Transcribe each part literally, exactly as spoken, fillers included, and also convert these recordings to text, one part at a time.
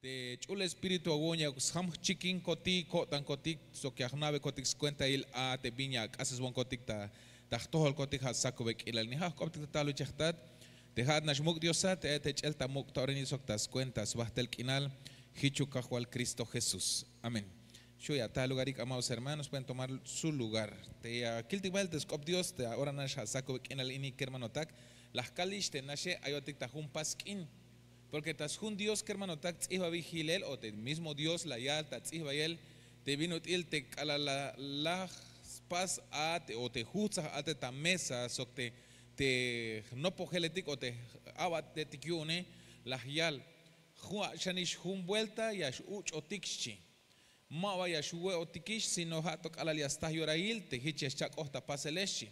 Ch'ul espíritu awu'un ya sjam jchikinkotik ko'tankotik sok ya jna'bekotik skuentail a te bin ya ak'asesbonkotik ta jtojolkotik ja' sakube k'inal ini ja' jk'optik ta taluchej jtat. Te ja'at nax muk' diosat te ay te ch'el ta muk' ta ora ini sok ta skuenta sbajtel k'inal. Jichuk kajwal kristo jesús. Amén. Xu' ya ta lugarik amados hermanos pueden tomar su lugar. Te ya kiltik bahel te sk'op dios te ora nax ja' sakube k'inal ini kermanotak. La jkalix te naxe ayotik ta jun pas k'in. Porke ta sjun dios kermanotak tz'ijbabil jilel o te mismo dios la yal ta tz'ijbayel te bin ut'il te k'alal la laj spas a te o te jujtzaj a te ta mesa sok te jnopojeletik o te j-, ab'atetik yu'une. Laj yal jun ach'ixanix jun buelta ya x'uch'otik xchi. Ma ba ya xwe'otikix sino ja' to k'alal ya staj yorahil te jich ya xchak'oj ta paselex xchi.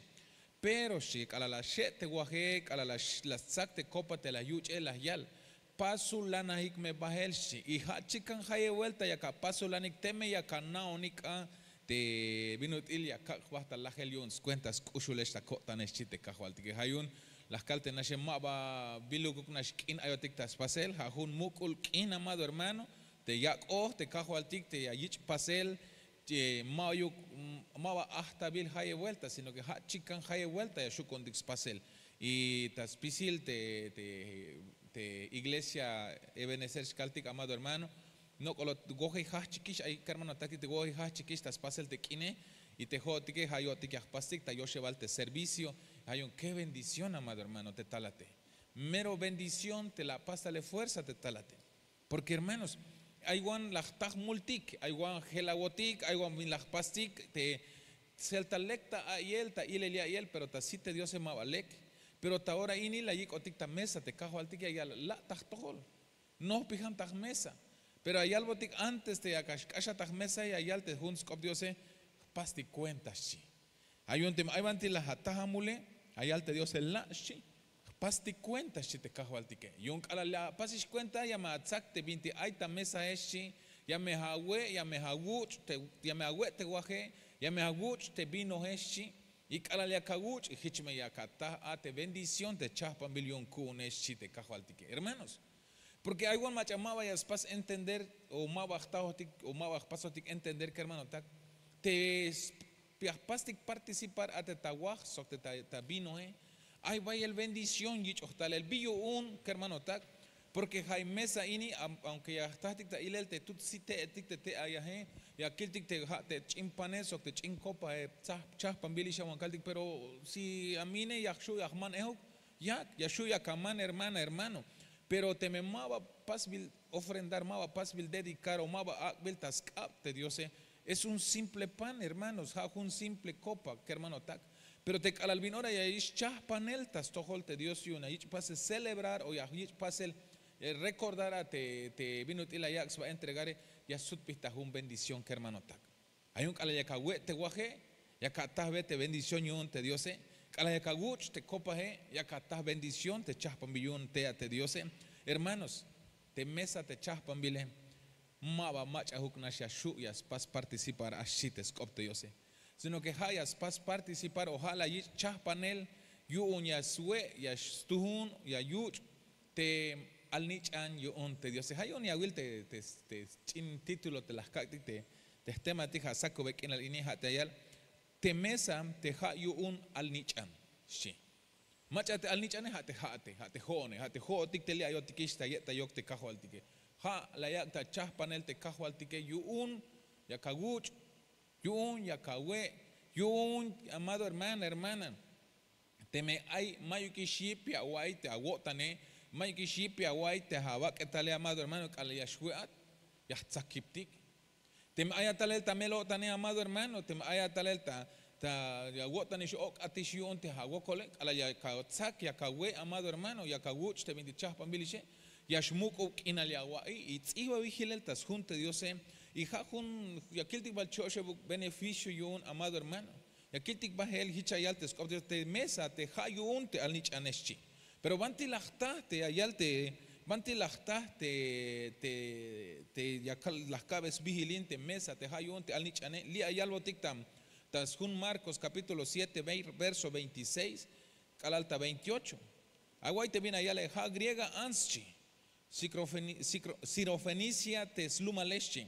Pero xchi k'alal la xe' te waje k'alal la stzak te kopa te la yuch'e la yal, pasullanajik me bahel xchi. Y ja' chikan jayeb buelta yak apasulanik teme yak ana'onik k'a te bin ut'il ya kak' jbajt ta lajel yu'un skuenta sk'uxulex ta ko'tanex xchi te kajwaltike ja' yu'un la jkal te naxe ma ba bilukuk nax k'in ayotik ta spasel ja' jun muk'ul k'in amado hermano. Te yak'oj te kajwaltik te ya yich' pasel. Mayuk ma ba ajtabil jayeb buelta sino ke ja' chikan jayeb buelta ya xuk'untik spasel. Y ta spisil te iglesia ebenezer xkaltik amado hermano, nok'olot wojey jajchikix ay kermanotaktik te wojey jajchikix ta spasel te k'ine. Y te jo'otike ja' yo'tik ya jpastik ta yoxebal te servicio. Ja' yu'un ke bendición amado hermano te talate. Mero bendición te la apas tale fuerza te talate. Porke hermanos, ay wan la jta jmultik ay wan jelawotik ay wan bin la jpastik te sel ta lek ta a'iyel ta ilel ya'iyel pero ta sit te diose ma ba lek. Pero ta ora ini la yik'otik ta mesa te kajwaltik ya yal la' ta jtojol. Nojpijan ta jmesa. Pero ya yalbotik antes te yak axk'axat ta jmesa ya yal te jun sk'op diose, jpastik kuenta xchi. Ja' yu'un teme ay banti la ataj amule, ya yal te diose la' xchi. Jpastik kuenta xchi te kajwaltike yu'un k'alal la apasix kuenta ya me atzak te binti ay ta mesae xchi. Ya me awe' ya me awuch' ya me awe' te waje, ya me awuch' te vinoe xchi. Y k'alal yak awuch' jich me yak ataj a te bendición te chajpanbil yu'un ku'une xchi te kajwaltike hermanos. Porke ay wan mach'a ma ba ya spas entender o ma ba jtajotik o ma ba jpasotik entender kermanotak, te ya jpastik participar a te ta waj sok te ta vinoe. Ay bayel bendición yich'oj talel bi yu'un kermanotak. Porke ja' mesa ini aunke ya jtajtik ta ilel te tut site'etik te te ayaje, ya kiltik te ja' te ch'in panel sok te ch'in kopae chajpanbil ix awan kaltik pero si amine ya jxu' ya jman ejuk. Yak ya xu' yak aman hermana hermano. Pero teme ma ba pasbil ofrendar ma ba pasbil dedikar o ma ba ak'bil ta sk'ab te diose, es un simple pan hermanos ja' jun simple kopa kermanotak. Pero te k'alal bin ora ya yich' chajpanel ta stojol te dios yu'un ya yich' pasel celebrar o ya yich' pasel rekordar a te bin ut'il la yak' sba entregare, ya sutbij ta jun bendición kermanotak. Ay jun k'alal yak awe' te waje, yak atajbe te bendición yu'un te diose. K'alal yak awuch' te kopae, yak ataj bendición te chajpanbil yu'un te a te diose. Hermanos, te mesa te chajpanbile ma ba mach'ajuk nax ya xu' ya spas participar a xchi te sk'op te diose. Sino ke ja' ya spas participar o ja' la yich' chajpanel yu'un ya swe' ya stujun ya yuch', te alnich'an yu'un te diose ja' yu'un ya awil te ch'in título te la jkak'tik te jtematik ja' sakube k'inal ini ja' te ya yal, te mesa te ja' yu'un alnich'an. Xchi. Mach'a te alnich'ane ja' te ja'ate ja' te jo'one ja' te jo'otik te li' ayotikix ta ye' ta yok te kajwaltike. Ja' la yak' ta chajpanel te kajwaltike yu'un yak awuch', yu'un yak awe', yu'un amado hermana hermana. Teme ay mayukix yip ya awa'iy te awo'tane, mayukix yip ya awa'iy te awak'etale amado hermano k'alal ya xwe'at, ya jtzakibtik. Teme ayat talel ta mel-o'tane amado hermano teme ayat talel ta awo'tanix ok'atix yu'un te awokole k'alal yak atzak yak awe' amado hermano yak awuch' te bintik chajpanbilixe, ya xmuk'ub k'inal ya awa'iy y tz'ijbabil jilel ta sjun te diose. Y ja' jun ya kiltik bal cho'xebuk beneficio yu'un amado hermano. Ya kiltik bahel jich ya yal te sk'op te dios te mesa te ja' yu'un te alnich'ane xchi. Pero banti la jta te ya yal te banti la jta te te la jkabe sbijilin te mesa te ja' yu'un te alnich'ane li' ya yalbotik ta ta sjun markos kapítulo siete verso veintiséis k'alal ta veintiocho. Awa'iy te bin ya yale ja' griega ants xchi. Sirofenicia te slumale xchi.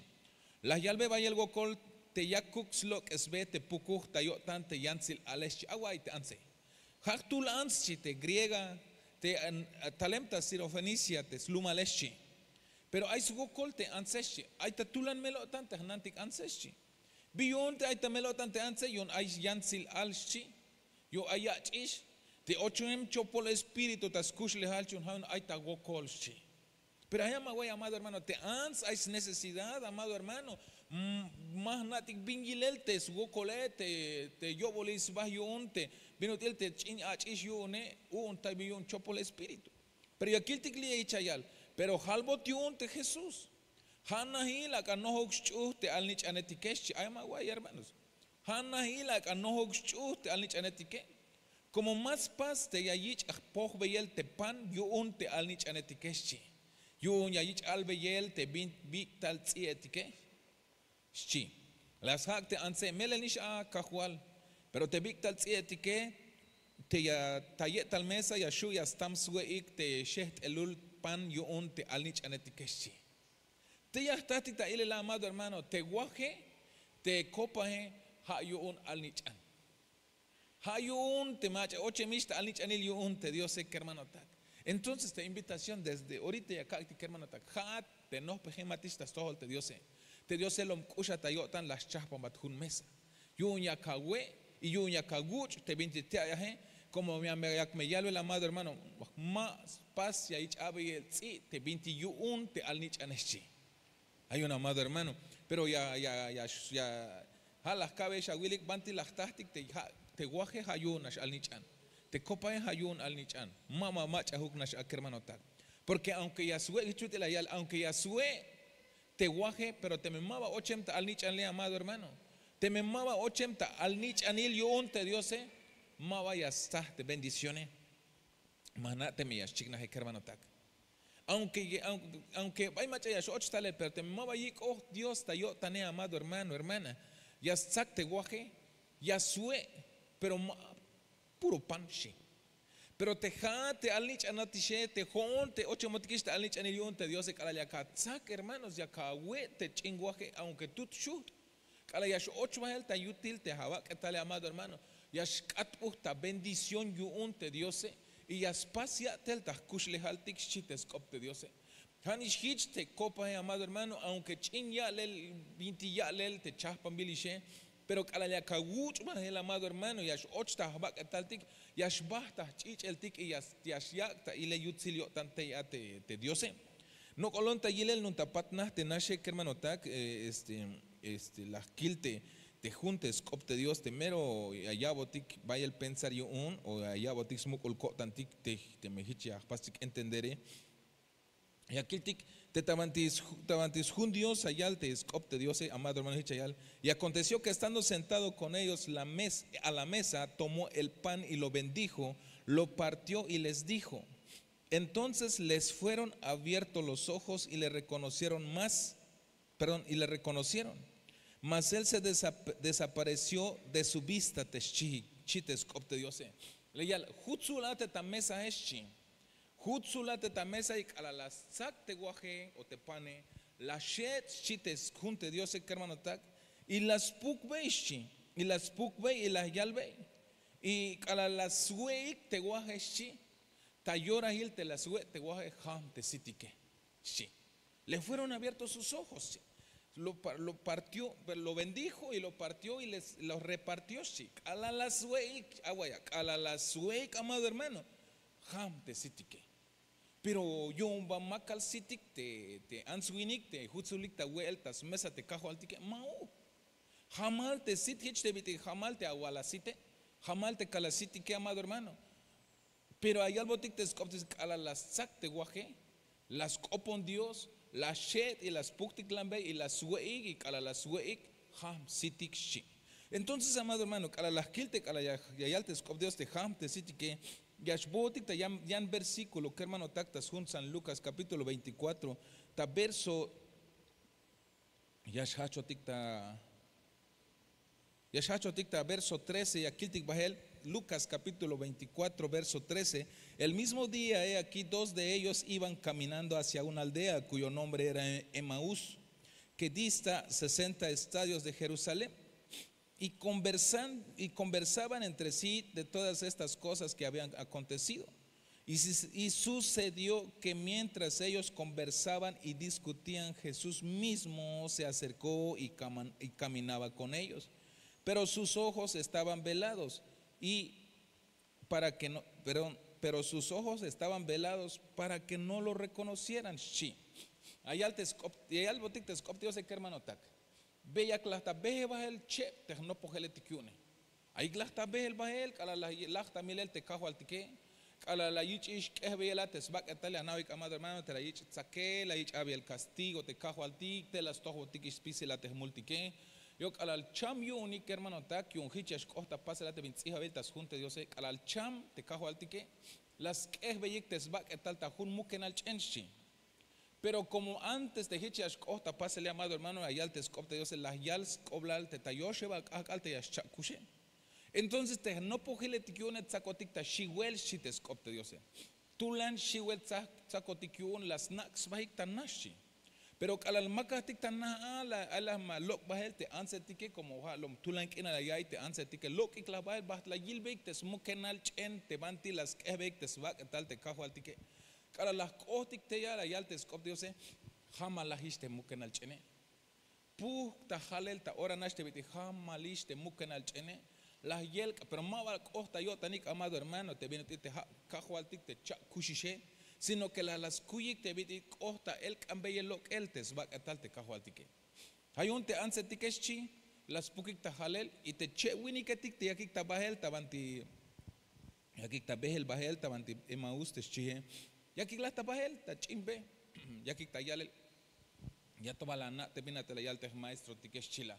La yalbe bayel wokol te yakuk slok'esbe te pukuj ta yo'tan te yantsil ale xchi. Awa'iy te antse. Ja' jtulan xchi te griega te talem ta sirofenicia te slumale xchi. Pero ay swokol te antse xchi. Ay ta tulan mel-o'tan te jnantik antse xchi. Bi yu'un te ay ta mel-o'tan te antse yu'un ay yantsil al xchi. Yu'un ay yach'ix te ochemem chopol espíritu ta skuxlejal xchi yu'un ja' yu'un ay ta wokol xchi. Pero ay ama wey amado hermano te ants ay snecesidad amado hermano. Ma jna'tik bin yilel te swokole te yo'bolil sba yu'un te bin ut'il te ch'in ach'ix yu'une. U'untay bin yu'un chopol espíritu. Pero ya kiltik li' ya yich ya yal. Pero jalbot yu'un te jesús. Ja' najil ak'a nojok xch'uj te alnich'anetike xchi ay ma way hermanos. Ja' najil ak'a nojok xch'uj te alnich'anetike. Komo ma spas te ya yich' jpojbeyel te pan yu'un te alnich'anetike xchi. Yu'un ya yich' albeyel te bin bik'tal ts'i'etike xchi. La sjak' te antse melel nix a kajwal. Pero te bik'tal ts'i'etike te ya ta ye'tal mesa ya xu' ya stam swe'ik te xejt'elul pan yu'un te alnich'anetike xchi. Te ya jtatik ta ilel amado hermano te waje te kopaje ja' yu'un alnich'an. Ja' yu'un te mach'a ochemix ta alnich'anil yu'un te diose kermanotak. Entonces te invitación desde orita ya kak'tik kermanotak ja'at te nojpejematix ta stojol te diose. Te diose lom k'uxat ta yo'tan la schajpanbat jun mesa. Yu'un yak awe' y yu'un yak awuch' te bintik te ayaje. Komo yak me yalbel amado hermano, ma spas ya yich' abeyel tz'i' te bintik yu'un te alnich'ane xchi. Ay un amado hermano. Pero ya ya ya ya ja' la jka'bey xawilik banti la jtajtik te waje ja' yu'un nax alnich'an. Te kopaje ja' yu'un alnich'an. Ma ma mach'ajuk nax a kermanotak. Porke aunke ya swe' jich ut'il la yal aunke ya swe' te waje pero teme ma ba ochem ta alnich'anile amado hermano, teme ma ba ochem ta alnich'anil yu'un te diose, ma ba ya staj te bendicione. Ma jna' teme ya xchiknaje kermanotak. Aunke bay mach'a ya x'och talel pero teme ma ba yik'oj dios ta yo'tane amado hermano hermana, ya stzak te waje, ya swe', pero ma puro pan xchi. Pero te ja'at te alnich'anotixe te jo'on te ochemotikix te alnich'anil yu'un te diose k'alal yak atzak hermanos yak awe' te ch'in waje aunke tut xujt'. K'alal ya x'och bahel ta yutil te awak'etale amado hermano, ya xk'atb'uj ta bendición yu'un te diose. Y ya spas ya'tel ta jkuxlejaltik xchi te sk'op te diose. Ja' nix jich te kopaje amado hermano aunke ch'in ya'lel binti ya'lel te chajpanbilixe. Pero k'alal ya kawuch' bahel amado hermano ya x'och ta jbak'etaltik, ya xbaj ta jch'ich'eltik y ya xyak' ta ilel yutsil yo'tan tey a te diose. Nok'olon ta yilel nun ta pat naj te naxe kermanotak. Este la jkil te jun te sk'op te dios te mero ya ya'botik bayel pensar yu'un o ya ya'botik smuk'ul ko'tantik te teme jich ya jpastik entendere. Ya kiltik te ta banti sjun dios ya yal te sk'op te diose amado hermano jich ya yal. Y akonteció ke estando sentado kon ellos a la mesa tomó el pan y lo bendijo, lo partió y les dijo. Entonces les fueron abiertos los ojos y le rekonocieron mas perdón y le rekonocieron. Mas él se desapareció de su vista te xchihik. Chi te sk'op te diose. Le yal jutzul a te ta mesahe xchi. Jutzul a te ta mesa y k'alal la stzak te waje o te pane, la xe'tz xchi te sjun te diose kermanotak. Y la spukbey xchi. Y la spukbey y la yalbey. Y k'alal la swe'ik te waje xchi. Ta yorahil te la swe' te waje jam te sitike xchi. Le fueron abiertos sus ojos xchi. Lo partió, lo bendijo y lo partió y lo repartió xchi. K'alal la swe'ik awaya k'alal la swe'ik amado hermano, jam te sitike. Pero yu'un ba ma kal sitik te ants-winik te jutsulik ta we'el ta smesa te kajwaltike ma'uk. Jamal te sit jich te bit'il jamal te awal asite. Jamal te kal asitike amado hermano. Pero ayalbotik te sk'op te k'alal la stzak te waje, la sk'opon dios, la xe'et y la spuktik lambey y la swe'ik y k'alal la swe'ik, jam sitik xchi. Entonces amado hermano k'alal la jkil te k'alal ya yal te sk'op dios te jam te sitike, ya xbootik ta yan versíkulo kermanotak ta sjun san lukas kapítulo veintikuatro, ta verso ya xjajchotik ta ya xjajchotik ta verso trece ya kiltik bahel. Lucas capítulo veinticuatro, verso trece. El mismo día, he aquí, dos de ellos iban caminando hacia una aldea cuyo nombre era Emaús, que dista sesenta estadios de Jerusalén. Y conversan-, y conversaban entre sí de todas estas cosas que habían acontecido. Y, si- y sucedió que mientras ellos conversaban y discutían, Jesús mismo se acercó y caman- y caminaba con ellos. Pero sus ojos estaban velados y para que no, perdón, pero sus ojos estaban velados para que no lo reconocieran. Xchi. Ayal te sk'op, ayal botik te sk'op Dios, kermanotak. Be yak laj ta behel bahel cheb te jnopojeletik yu'une. Ayik laj ta behel bahel, k'alal laj, laj ta milel te kajwaltike, k'alal la yich'ix k'ejbeyela te sbak'etal, ya na'oyik amado hermano, te la yich' tzakel, la yich' abiel kastigo te kajwaltik, te la stojbotikix spisilal te jmultike. Yo k'alal cham yu'unik kermanotak, yu'un jich ya xk'oht ta pasela te bin ts'ijabil ta sjun te Diose, k'alal cham te kajwaltike, la sk'ejbeyik te sbak'etal ta jun mukenal ch'en, xchi. Pero komo antes te jich ya xk'oht ta pasele, amado hermano, ya yal te sk'op te Diose, la yal sk'oblal te ta yoxebal k'ajk'al te ya xcha'kuxe. Entonces te jnopojiletik yu'une tzakotik ta xiwel, xchi te sk'op te Diose. Tulan xiwel tza- tzakotik yu'un, la snak' sbahik ta na, xchi. Pero k'alal makajtik ta na a, la, a la ma lok' bahel te antsetike, komo ja' lom tulan k'inal la ya'iy te antsetike, lok'ik laj bahel, baht la yilbeyik te smukenal ch'en te banti la sk'ejbeyik te sbak'etal te kajwaltike. K'alal la jk'ohtik tey a, la yal te sk'op Diose: jamalajix te mukenal ch'ene. Pujk' ta jalel ta ora nax te bit'il jamalix te mukenal ch'ene. La yelk'a, pero ma ba k'oht ta yo'tanik, amado hermano, te bin ut'il te ja' kajwaltik te cha'kuxixe, sino que la la skuyik te bit'il k'oht ta elk'anbeyel lok'el te sbak'etal te kajwaltike. Ja' yu'un te antsetike, xchi, la spukik ta jalel, y te cheb winiketik te yakik ta bahel ta banti, yakik ta behel bahel ta banti Emaús te xchie, yakik laj ta bahel ta ch'inbe, yakik ta yalel. Ya to ba la na' te bin a te la yal te jmaestrotike, xchi la.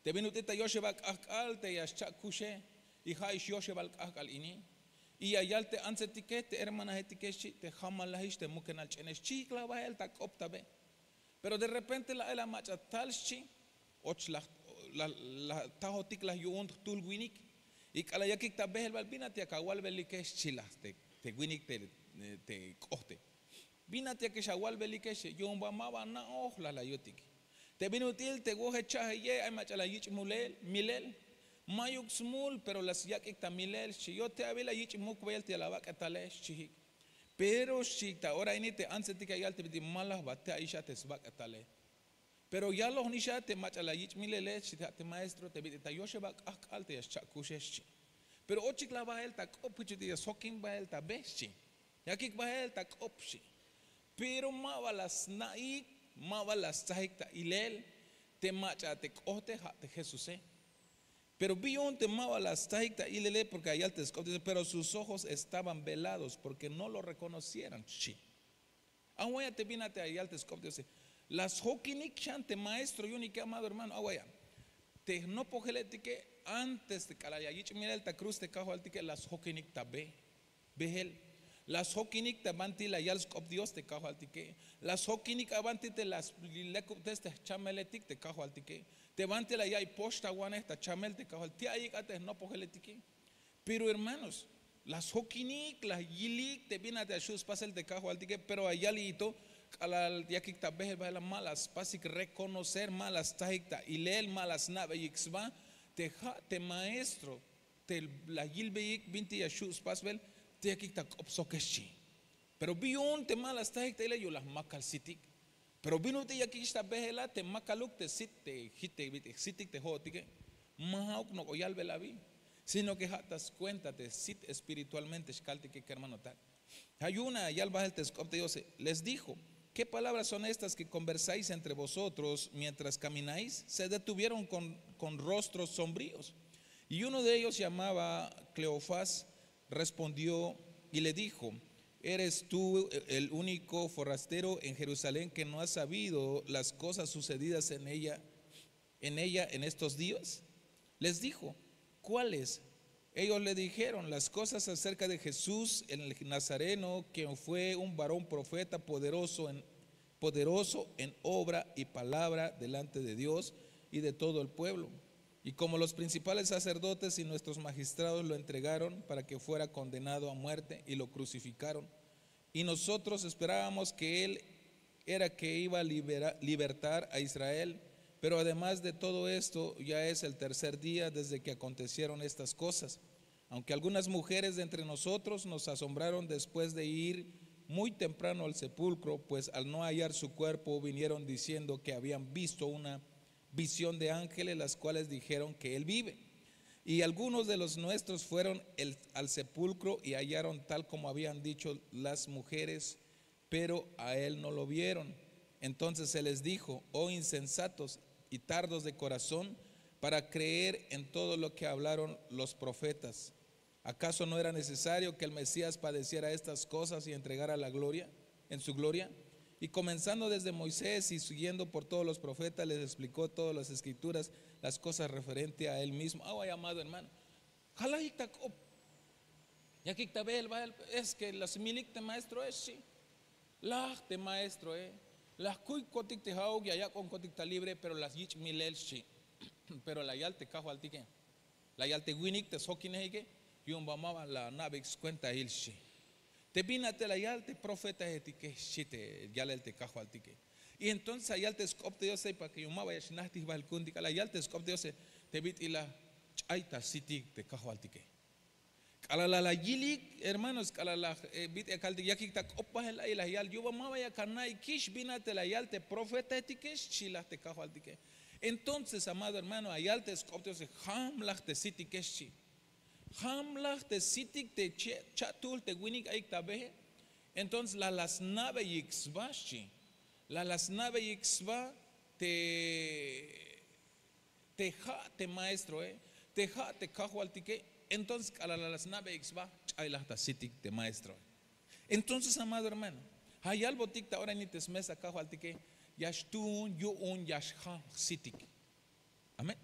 Te bin ut'il ta yoxebal k'ajk'al te ya xcha'kuxe, y ja'ix yoxebal k'ajk'al ini. Y ya yal te antsetike, te hermanajetike, xchi, te jamalajix te mukenal ch'ene, xchiik laj bahel ta k'op ta be. Pero de repente laj, ay la mach'a tal, xchi, och la, la, la tajotik laj yu'un jtul winik. Y k'alal yakik ta behel bahel, bin a te yak awalbelike, xchi laj te, te winik te, te k'ohte. Bin a te yakex awalbelike, xchi, yu'un ba ma ba na'oj laj la yutik. Te bin ut'il te woje cha'jeye, ay mach'a la yich' mulel, milel. Mayuk smul, pero la syak'ik ta milel, xchi, yo te awil la yich' mukbeyel te la bak'etale, xchiik. Pero xchi, ta ora ini te antsetik ya yal te bit'il: ma laj ba te ayix a te sbak'etale. Pero yaloj nix a te mach'a la yich' milele, xchi, ja' te maestro, te bit'il ta yoxebal k'ajk'al te ya xcha'kuxe, xchi. Pero ochik laj bahel ta k'op, jich ut'il ya sjokin bahel ta be, xchi. Yakik bahel ta k'op, xchi. Pero ma ba la sna'ik, ma ba la stsajik ta ilel te mach'a te k'ohte, ja' te Jesuse. Pero bi yu'un te ma ba la stsajik ta ilele, porque ya yal te sk'op Diose: pero sus ojos estaban velados porque no lo reconocieron, xchi. Awaya te bin a te ya yal te sk'op Diose. La sjokinik xan te maestro yu'unike, amado hermano, awaya. Te jnopojeletike, antes te k'alal ya yich' milel ta cruz te kajwaltike, la sjokinik ta be, behel. La sjokinik ta banti la yal sk'op Dios te kajwaltike. La sjokinik a banti te la slekubtes te jchameletik te kajwaltike. Te banti la ya'iy poxtawanej ta chamel te kajwal, te ayik a te jnopojeletike. Pero hermanos, la sjokinik, la yilik te bin a te ya xju' spasel te kajwaltike, pero ya yal to, k'alal yakik ta behel bahel a, ma la spasik reconocer, ma la stsajik ta ilel, ma la sna'beyik sba te ja' te maestro te la yilbeyik bintik ya xju' spasbel, te yakik ta k'op soke, xchi. Pero bi yu'un te ma la stsajik ta ilel, yu'un la jmakal sitik. Pero bin ut'il yakikix ta behel a, te makaluk te sit, te jit te bit'il sitik te jo'otike, ma ja'uk nok'o yalbel abi, sino que ja' ta skuenta te sit espiritualmente xkaltike, kermanotak. Ja' yu'un a yal bahel te sk'op te Diose: les dijo: ¿qué palabras son estas que conversáis entre vosotros mientras camináis? Se detuvieron con, con rostros sombríos. Y uno de ellos, llamaba Cleofás, respondió y le dijo: ¿Eres tú el único forastero en Jerusalén que no ha sabido las cosas sucedidas en ella, en ella en estos días? Les dijo: ¿Cuáles? Ellos le dijeron: las cosas acerca de Jesús el Nazareno, quien fue un varón profeta, poderoso en, poderoso en obra y palabra delante de Dios y de todo el pueblo. Y como los principales sacerdotes y nuestros magistrados lo entregaron para que fuera condenado a muerte y lo crucificaron, y nosotros esperábamos que él era que iba a libera- libertar a Israel, pero además de todo esto, ya es el tercer día desde que acontecieron estas cosas. Aunque algunas mujeres de entre nosotros nos asombraron después de ir muy temprano al sepulcro, pues al no hallar su cuerpo vinieron diciendo que habían visto una visión de ángeles, las cuales dijeron que él vive. Y algunos de los nuestros fueron el- al sepulcro y hallaron tal como habían dicho las mujeres, pero a él no lo vieron. Entonces se les dijo: "Oh insensatos y tardos de corazón para creer en todo lo que hablaron los profetas. ¿Acaso no era necesario que el Mesías padeciera estas cosas y entregara la gloria, en su gloria?". Y comenzando desde Moisés y siguiendo por todos los profetas, les explicó todas las escrituras, las cosas referente a él mismo. Awa, amado hermano, jalajik ta k'op, yakik ta beel bahel, es que la smilik te maestroe, xchi. Laj te maestroe, la jkuykotik te ja'uk, ya yak'onkotik ta libre, pero la yich' milel, xchi. Pero la yal te kajwaltike, la yal te winik te sjokinejike, yu'un ba ma ba la ana'beyik skuentail, xchi. Te bin a te la yal te profetaetike, xchi te yalel te kajwaltike. Y entonces la yal te sk'op te Diose, para que yu'un ma ba ya xnajtij bahel ku'untik a, la yal te sk'op te Diose: "Te bit'il la, ch'ay ta sitik te kajwaltike". K'alal la la yilik, hermanos, k'alal la bit'il la kaltik, yakik ta k'op bahel a, y la yal: "Yu'un ba ma ba ya ana'ikix bin a te la yal te profetaetike", xchi laj te kajwaltike. Entonces, amado hermano, la yal te sk'op te Diose: "Jamlaj te sitike", xchi. Jamlaj te sitik te che- cha'tuhl te winik ayik ta behe. Entonces la la sna'beyik sba, xchi. La la sna'beyik sba te te ja' te maestroe, te ja' te kajwaltike. Entonces k'alal la la sna'beyik sba, ch'ay laj ta sitik te maestroe. Entonces, amado hermano, ja' yalbotik ta ora ini te smesa kajwaltike: "Ya xtuun yu'un ya xjam jsitik". Amén.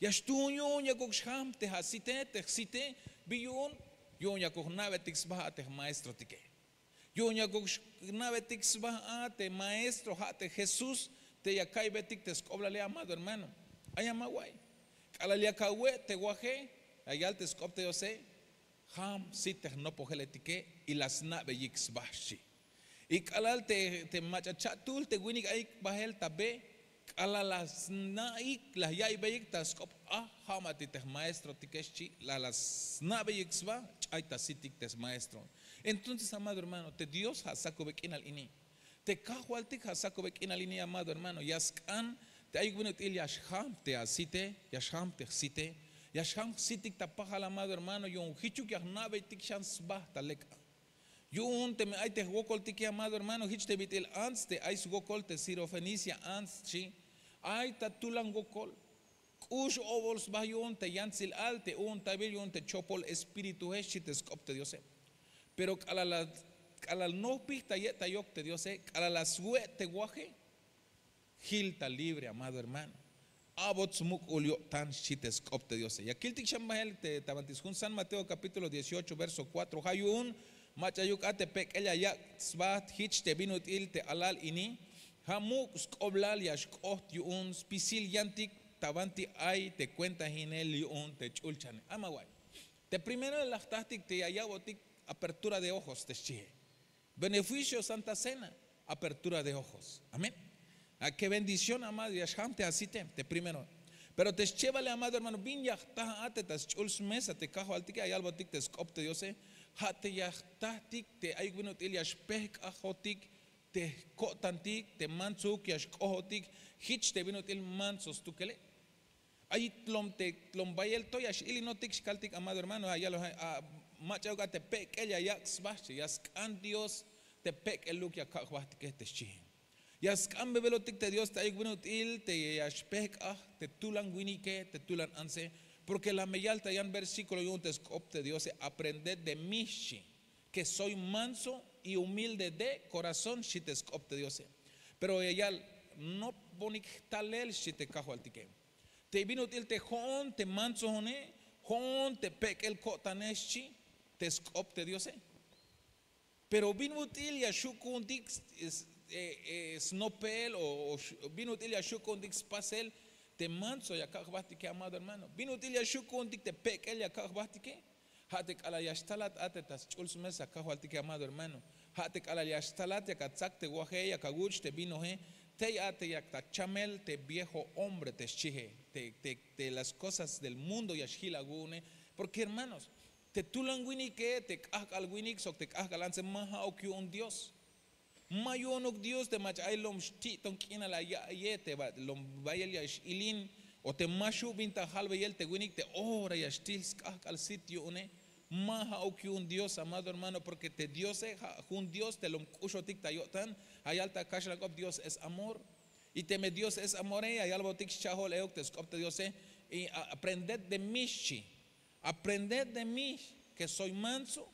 Ya xtuun yu'un yakuk xjam te asite, te jsite. Bi yu'un, yu'un yakuk jna'betik sba a te jmaestrotike. Yu'un yakuk jna'betik sba a te maestro, ja' te Jesús, te ya ka'iybetik te sk'oblale, amado hermano. Ay, ama wa'iy. K'alal yak awe' te waje, la yal te sk'op te Diose: "Jam jsit te jnopojeletike y la sna'beyik sba", xchi. Y k'alal te te mach'a cha'tuhl te winik ayik bahel ta be, k'alal la sna'ik, la ya'iybeik ta sk'op a, ja' ma ti te jmaestrotike, xchi, la la sna'beyik sba, ch'ay ta sitik te smaestro. Entonces, amado hermano, te Dios ja' sakube k'inal ini. Te kajwaltik ja' sakube k'inal ini, amado hermano. Ya sk'an te ayuk bin ut'il ya xjam te asite, ya xjam te jsite, ya xjam jsitik ta pajal, amado hermano, yu'un jichuk ya jna'beytik xan sba ta lek a. Yu'un teme ay te jwokoltike, amado hermano, jich te bit'il ants te ay swokol te Sirofenicia ants, xchi. Ay ta tulan wokol. K'ux obol sba yu'un te yantsil al te u'untabil yu'un te chopol espiritue, xchi te sk'op te Diose. Pero k'alal la, k'alal nojpij ta ye'tayok te Diose, k'alal la swe' te waje, jil ta libre, amado hermano. A'bot smuk'ul yo'tan, xchi te sk'op te Diose. Ya kiltik xan bahel te ta banti sjun San Mateo capítulo dieciocho, verso cuatro. Ja' yu'un mach'a ayuk a te pek'el ya yak' sba jich te bin ut'il te alal ini. Ja' muk' sk'oblal ya xk'oht yu'un spisil yantik ta banti ay te kuentahinel yu'un te ch'ulchane. Ama wa'iy. Te primero la jtajtik te ya ya'botik apertura de ojos te xchie. Beneficio Santa Cena, apertura de ojos. Amén. A, qué bendición, amado, ya xjam te asite, te primero. Pero te schebale, amado hermano, bin ya jta a te ta sch'ul smesa te kajwaltike, ya yalbotik te sk'op te Diose. Ja' te ya jtatik te ayuk bin ut'il ya xpejk'ajotik te jko'tantik, te mantsouk ya xk'ojotik jich te bin ut'il mantso stukele. Ay tlom te tlom bayel to ya x'ilinotik, xkaltik, amado hermano, ya yaloj a, mach'a ayuk a te pek'el ya yak' sba, xchi, ya sk'an Dios te pek'eluk ya kak' jbajtike te xchi. Ya sk'anbebelotik te Dios te ayuk bin ut'il te ya xpejk'aj te tulan winike, te tulan antse. Porque la me yal ta yan versículo yu'un te sk'op te Diose: "Aprended de mí", xchi, "que soy manso y humilde de corazón", xchi te sk'op te Diose. Pero ya yal: "Noponik jtalel", xchi te kajwaltike. Te bin ut'il te jo'on te mantsohone, jo'on te pek'el ko'tane, xchi te sk'op te Diose. Pero bin ut'il ya xju' ku'untik s- s- e- e- snopel o o x- bin ut'il ya xju' ku'untik spasel Te mantso ya kak' jbahtike amado hermano, bin ut'il ya xhu' ku'untik te pek'el ya kak' jbahtike? Ja' te k'alal ya xtalat a te ta sch'ul smesa kajwaltike amado hermano, ja' te k'alal ya xtalat yak atzak te waje yak awuch' te vinoe. Tey a te yak ta chamel te viejo hombre te xchie, te las kosas del mundo ya xjil awu'une. Porke hermanos, te tulan winike te k'ajk'al winik sok te k'ajk'al antse ma ja'uk yu'un dios. Ma yu'unuk dios te mach'a ay lom xti'ton k'inal aya'ye te lom bayel ya x'ilin, o te ma xhu' bin ta jalbeyel te winik te ora ya xtil sk'ajk'al sit yu'une. Ma ja'uk yu'un dios amado hermano porke te diose ja' jun dios te lom k'uxotik ta yo'tan. Ja' yal ta kaxlan k'op dios es amor. Y teme dios es amore ya yalbotik scha'jol euk te sk'op te diose. Y aprended de mí xchi. Aprended de mí, ke soy manso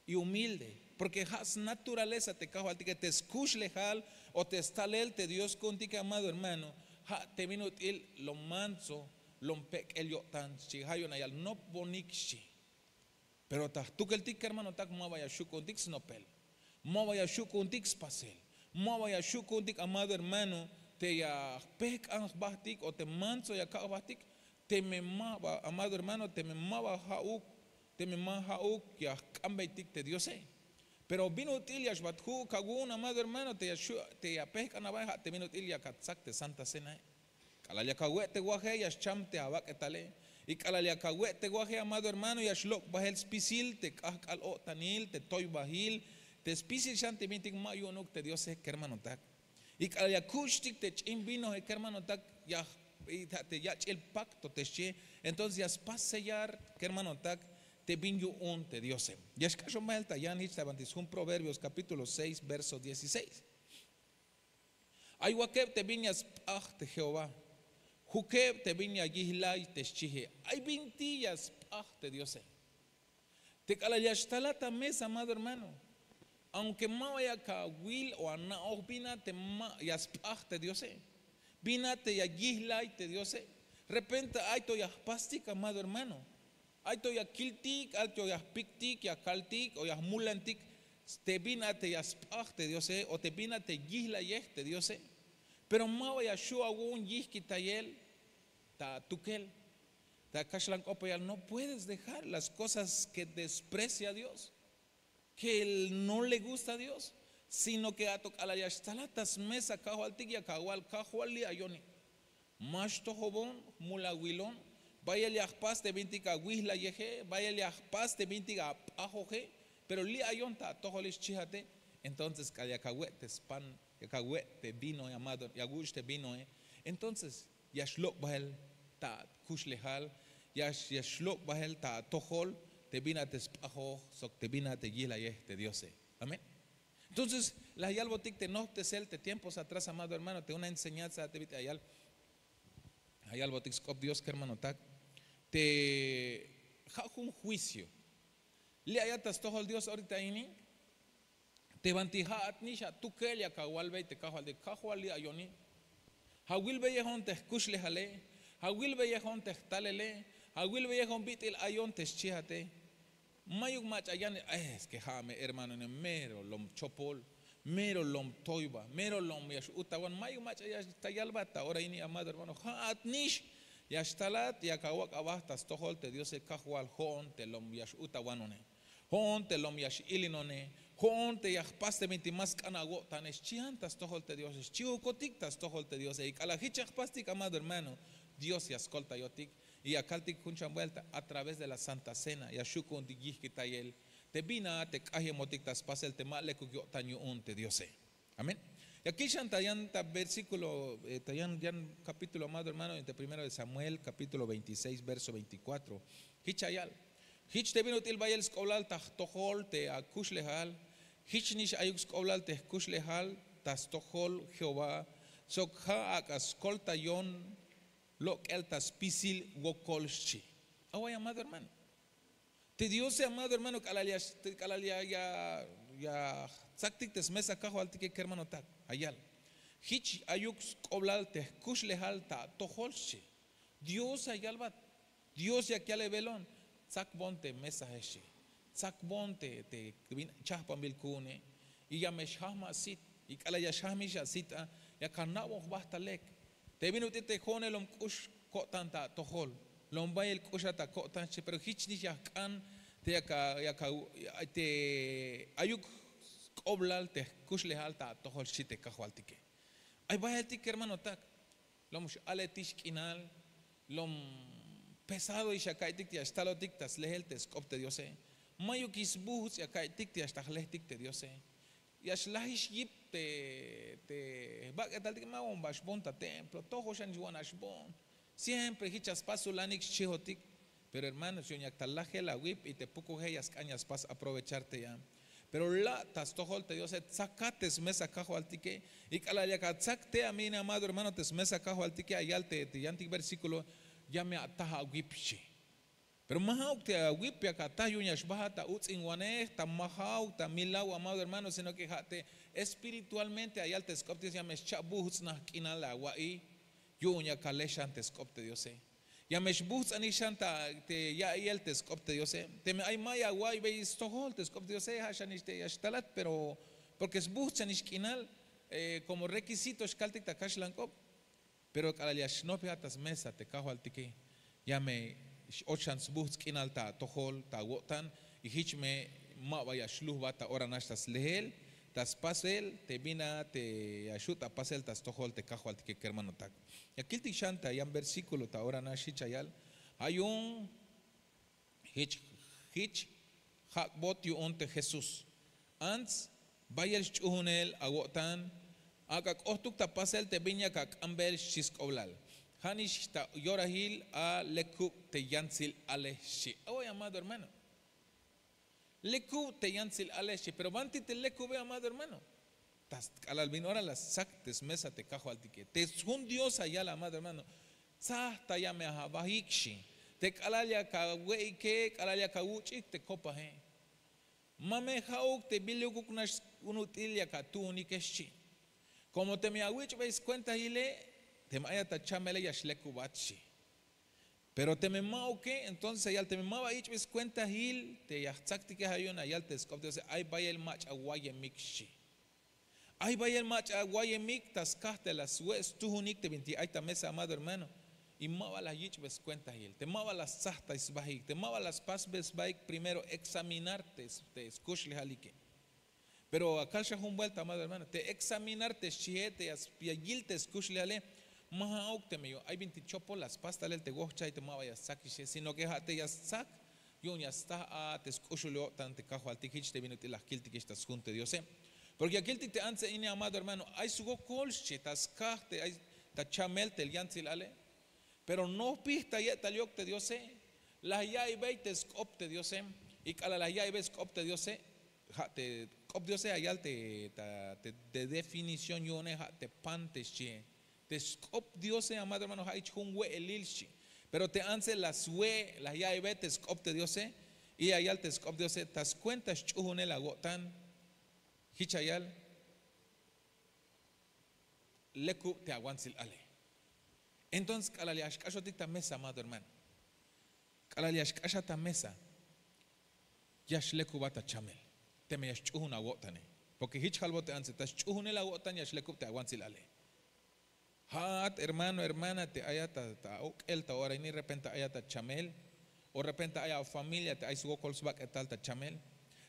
y humilde. Porke ja' snaturaleza te kajwaltike te skuxlejal o te stalel te dios ku'untike amado hermano. Ja' te bin ut'il lom manso, lom pek'el yo'tan xchi ja' yu'un ayal nopbonik xchi. Pero ta jtukeltik kermanotak ma ba ya xhu' ku'untik snopel, ma ba ya xhu' ku'untik spasel, ma ba ya xhu' ku'untik amado hermano, te ya jpejk'an jbahtik o te manso ya kak' jbahtik. Teme ma ba amado hermano teme ma ba ja'uk, teme ma ja'uk ya jk'ambeytik te diose. Pero bin ut'il ya xbat ju'uk awu'un amado hermano te ya pejk'an abae ja' te bin ut'il yak atsak te santa cenae. K'alal yak awe' te waje ya xcham te abak'etale. Y k'alal yak awe' te waje amado hermano ya xlok' bahel spisil te k'ahk'al-o'tanil te toybahil, te spisil xan te bintik ma yu'unuk te diose kermanotak. Y k'alal ya kuxtik te ch'in vinoe kermanotak, ya te yach'il pakto te xchie. Entonces ya spas sellar kermanotak te bin yu'un te diose. Ya xk'axon bahel ta yan hich ta banti sjun proverbios kapítulo seis verso dieciséis. Ay wakeb te bin ya sp'aj te jehová, jukeb te bin ya yihlay te xchie. Ay binti ya sp'aj te diose. Te k'alal ya xtalat amesa amado hermano, aunke ma ba yak awil o ana'oj bin a te ma ya sp'aj te diose, bin a te ya yihlay te diose. Repente ay to ya jpastik amado hermano, ay to ya kiltik ay to ya jpiktik ya kaltik o ya jmulantik, te bin a te ya sp'aj te diose o te bin a te yihlayej te diose. Pero ma ba ya xhu' awu'un yihkitayel ta atukel. Ta kaxlan k'op ya no puedes dejar las kosas ke desprecia dios, ke no le gusta dios, sino ke ato k'alal ya xtzalat ta smesa kajwaltik yak awal kajwal li' ayoni. Ma xtojobon, jmul awilon, bayel ya jpas te bintik awijlayeje, bayel ya jpas te bintik ap'ajoje. Pero li' ayon ta atojolil xchijate. Entonces k'alal yak awe' te span, yak awe' te vinoe amado ya wuch' te vinoe, entonces ya xlok' bahel ta akuxlejal, ya xlok' bahel ta atojol te bin a te sp'ajoj sok te bin a te yihlayej te diose. Amén. Entonces la yalbotik te nohptesel te tiempos atrás amado hermano te una enseñanza te bit'il ayal, la yalbotik sk'op dios kermanotak, te ja' jun juicio li' ayat ta stojol dios orita ini. Te banti ja'at nix atukel yak awalbey te kajwaltik kajwal li' ayoni. Awilbeyejon te jkuxlejale, awilbeyejon te jtalele, awilbeyejon bit'il ayon te xchijate. Mayuk mach'a yan, es ke ja' me hermanonem mero lom chopol, mero lom toyba, mero lom ya x'ut awan mayuk mach'a ya ta yalbat ta ora ini amado hermano ja'at nix ya xtalat yak awak' aba ta stojol te diose kajwal jo'on te lom ya x'ut awanone, jo'on te lom ya x'ilinone, jo'on te ya jpas te bintik ma sk'an awo'tane xchian ta stojol te diose xchihukotik ta stojol te diose y k'alal jich ya jpastik amado hermano, dios ya skoltayotik. Y ya kaltik jun chan buelta a través de la santa cena ya xhu' ku'untik yihkitayel te bin a te k'ayemotik ta spasel te ma lekuk yo'tan yu'un te diose. Amén. Ya kixan ta yan ta versíkulo ta yan yan kapítulo amado hermano en te primero de samuel kapítulo veintiséis verso veinticuatro. Hich ya yal, hich te bin ut'il bayel sk'oblal ta jtojol te akuxlejal. Hich nix ayuk sk'oblal te jkuxlejal ta stojol jehová, sok ja' ak'a skoltayon lok'el ta spisil wokol xchi. Away amado hermano, te diose amado hermano k'alal ya jtzaktik te smesa kajwaltike kermanotak, ya yal, hich ayuk sk'oblal te jkuxlejal ta atojol xchi. Dios ya yalbat, dios yak yalebelon, tzakbon te mesaje xchi, tzakbon te bin chahpanbil ku'une. Y ya me xjahma' sit, y k'alal ya xjahmix asit a, yak ana'bon jba ta lek. Te bin ut'il te jo'one lom k'ux ko'tan ta atojol, lom bayel k'uxa ta ko'tan xchi, pero jich nix ya jk'an te yak a- yak a- te ayuk sk'oblal te jkuxlejal ta atojol xchi te kajwaltike. Ay bayeltik kermanotak, lom x'aletix k'inal, lom pesadoix ya ka'iytik te ya xtalotik ta slejel te sk'op te diose. Mayukix sbujts' ya ka'iytik te ya xta jlejtik te diose. Ya xlajix yip te jbak'etaltik, ma bom ba xbohon ta templo, tojo xan nix wan a xbohon, siempre jich a spas sulanik xchihotik. Pero hermanos, yu'un yak ta lajel awip y te pukujeya sk'an ya spas aprovechar te ya. Pero la' ta stojol te diose, tzakat te smesa kajwaltike. Y k'alal yak atsak te a mi amado hermano te smesa kajwaltike, ayal te yantik versíkulo, ya me ataj awip xchi. Pero ma ja'uk te awip yak ataj yu'un ya xbajat ta uts'inwanej ta ma ja'uk ta milaw amado hermano, sino ke ja' te espiritualmente ayal te sk'op te diose ya me xcha' buhts'naj k'inal awa'iy. Yu'un yak ale xan te sk'op te diose. Ya me xbuhts'anik xan ta te ya'iyel te sk'op te diose. Teme ay ma ya awa'iybey stojol te sk'op te diose, ja' xanix te ya xtalat, pero porke sbuhts' xanix k'inal, komo rekisito xkaltik ta kaxlan k'op. Pero k'alal ya xnojpejat ta smesa te kajwaltike, ya me x-och xan sbuhts' k'inal ta atojol ta awo'tan. Y jich me ma ba ya xlujbat ta ora nax ta slehel ta spasel te bin a te ya xhu' ta pasel ta stojol te kajwaltike kermanotak. Ya kiltik xan ta yan versíkulo ta ora nax jich ya yal. Ja' yu'un jich jich jak'bot yu'un te jesús. Ants bayel sch'uhunel awo'tan. Ak'a k'ohtuk ta pasel te bin yak ak'ambel xchi sk'oblal. Ja' nix ta yorahil a lekub te yantsil alej xchi. Awoy amado hermano, lekub te yantsil alej xchi pero banti te lekube amado hermano. Ta k'alal bin ora la stsak te smesa te kajwaltike te sjun dios ayal amado hermano. Tzaj ta ya me ajabahik xchi. Te k'alal yak awe'ike k'alal yak awuch'ik te kopaje. Ma me ja'uk te bilukuk nax sk'un ut'il yak atu'unike xchi. Komo teme awich'bey skuentahile, teme ayat achamele ya xlekubat xchi. Pero teme ma'uke entonces ayal teme ma ba ich'bey skuentahil te ya jtzaktike ja' yu'un ayal te sk'op te diose ay bayel mach'a wayemik xchi. Ay bayel mach'a wayemik ta skaj te la swe' stuhunik te bintik ay ta mesa amado hermano. Y ma ba la yich'bey skuentahil te ma ba la stzajtay sbahik te ma ba la spasbey sbahik primero eksaminar te skuxlejalike. Pero akal xa jun buelta amado hermano te eksaminar te xchihe te ya yil te skuxlejale. Ma ja'uk teme yu'un ay bintik chopol la spas talel te wohchay te ma ba ya stzakixe sino ke ja' te ya stzak. Yu'un ya staj a te sk'uxul yo'tan te kajwaltik jich te bin ut'il la jkiltikix ta sjun te diose. Porke ya kiltik te antse ini amado hermano ay swokol xchi ta skaj te ay ta chamel te yantsil ale. Pero nojpij ta ye'tal yok te diose. La ya'iybey te sk'op te diose. Y k'alal la ya'iybey sk'op te diose, ja' te k'op diose ayal te ta te definición yu'une ja' te pan te xchihe. Te sk'op diose amado hermano ja' jich jun we'elil xchi. Pero te antse la swe' la ya'iybey te sk'op te diose. Y ayal te sk'op diose ta skuenta sch'uhunel awo'tan. Jich ayal lekub te awantsil ale. Entonces k'alal ya xk'axotik ta mesa amado hermano, k'alal ya xk'axat ta mesa ya xlekubat ta chamel. Teme ya xch'uhun awo'tane. Porke jich jalbot te antse ta sch'uhunel awo'tan ya xlekub te awantsil ale. Ja'at hermano hermana te ayat ta ok'el ta ora ini repente ayat ta chamel, o repente ay afamilia te ay swokol sbak'etal ta chamel.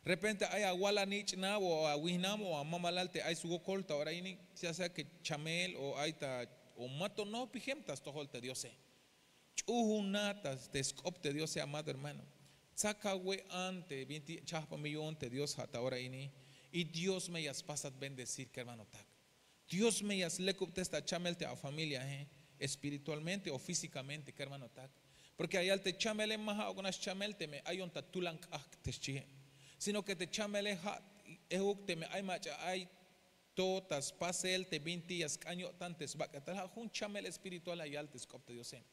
Repente ay awal anich'nab o awihnam o amamalal te ay swokol ta ora ini, ya sea ke chamel o ay ta o ma to nohpijem ta stojol te diose. Ch'uhun a te sk'op te diose amado hermano. Tzak awe'an te bintik chahpamil yu'un te dios ja' ta ora ini. Y dios me ya spasat bendecir kermanotak. Dios me ya slekubtes ta chamel te afamiliahe, espiritualmente o físikamente kermanotak. Porke ayal te chamele ma ja'uk nax chamel teme ayon ta tulan k'ahk' te xchihe. Sino ke te chamele ja' ehuk teme ay mach'a ay to ta spasel te bintik ya sk'an yo'tan te sbak'etal ja' jun chamel espiritual ayal te sk'op te diose.